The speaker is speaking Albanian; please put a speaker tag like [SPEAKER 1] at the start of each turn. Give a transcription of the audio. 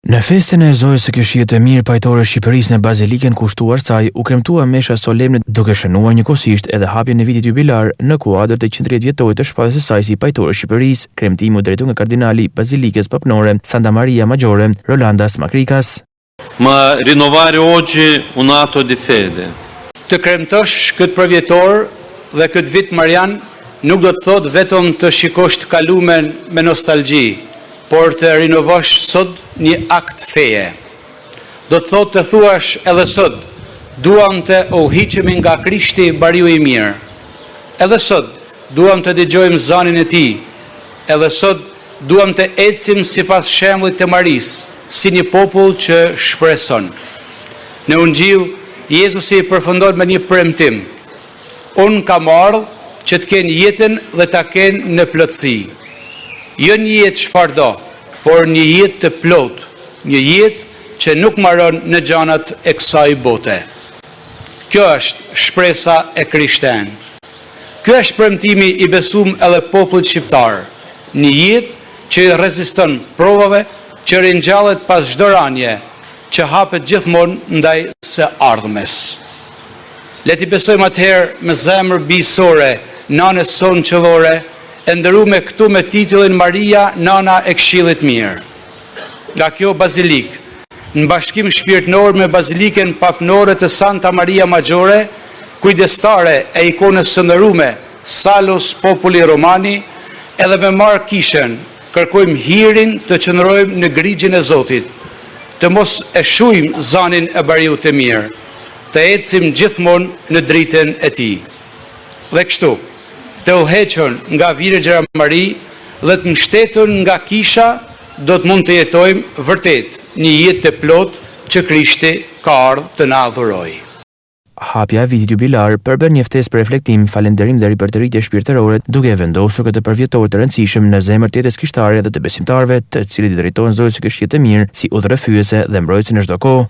[SPEAKER 1] Në festën e Zojës së Këshillit të Mirë Pajtore Shqipërisë në Bazilikën kushtuar saj, u kremtua mesha solemne duke shënuar njëkohësisht edhe hapjen e vitit jubilar në kuadër të 130 vjetorit të shpalljes së saj si Pajtore e Shqipërisë. Kremtimi u drejtua nga kardinali i Bazilikës Papnore Santa Maria Maggiore, Rolandas Makrickas.
[SPEAKER 2] Ma rinnovare oggi un atto di fede.
[SPEAKER 3] Të kremtosh këtë përvjetor dhe këtë vit marian nuk do të thotë vetëm të shikosh të kalumen me nostalgji, por të rinovosh sot një akt feje. Do të thotë të thuash edhe sot, duam të udhëhiqemi nga Krishti bariu i mirë. Edhe sot duam të dëgjojmë zanin e tij. Edhe sot duam të ecim sipas shembullit të Marisë, si një popull që shpreson. Në Ungjill, Jezusi përfundon me një premtim. Unë kam ardhë që të kenë jetën dhe ta kenë në plotësi. Jo një jetë çfarëdo, por një jetë të plotë, një jetë që nuk maron në gjanat e kësaj bote. Kjo është shpresa e krishtenë. Ky është premtimi i besum edhe popullit shqiptar, një jetë që i reziston provave, që ringjallet pas çdo ranje, që hapet gjithmonë ndaj së ardhmes. Le t'i besojmë atëherë me zemër bijësore nanës sonë qiellore, e nderume këtu me titullin Maria, Nana e Këshillit Mirë. Nga kjo bazilikë, në bashkim shpirtnor me Bazilikën Papnore të Santa Maria Maggiore, kujdestare e ikonës së nderume Salus Populi Romani, edhe me mbarë kishën, kërkojmë hirin të qëndrojmë në grigjën e Zotit, të mos e shujmë zanin e bariut të mirë, të ecim gjithmonë në dritën e tij. Dhe kështu, të udhëhequr nga Virgjëra Mari dhe të mbështetur nga Kisha, do të mund të jetojmë vërtet një jetë të plotë që Krishti ka ardhur të na dhurojë.
[SPEAKER 1] Hapja e vitit jubilar përbën një ftesë për reflektim, falënderim dhe ripërtëritje shpirtërore, duke e vendosur këtë përvjetor të rëndësishëm në zemër të jetës kishtare dhe të besimtarëve, të cilët i drejtohen Zojës së Këshillit të Mirë si udhërrëfyese dhe mbrojtëse në çdo kohë.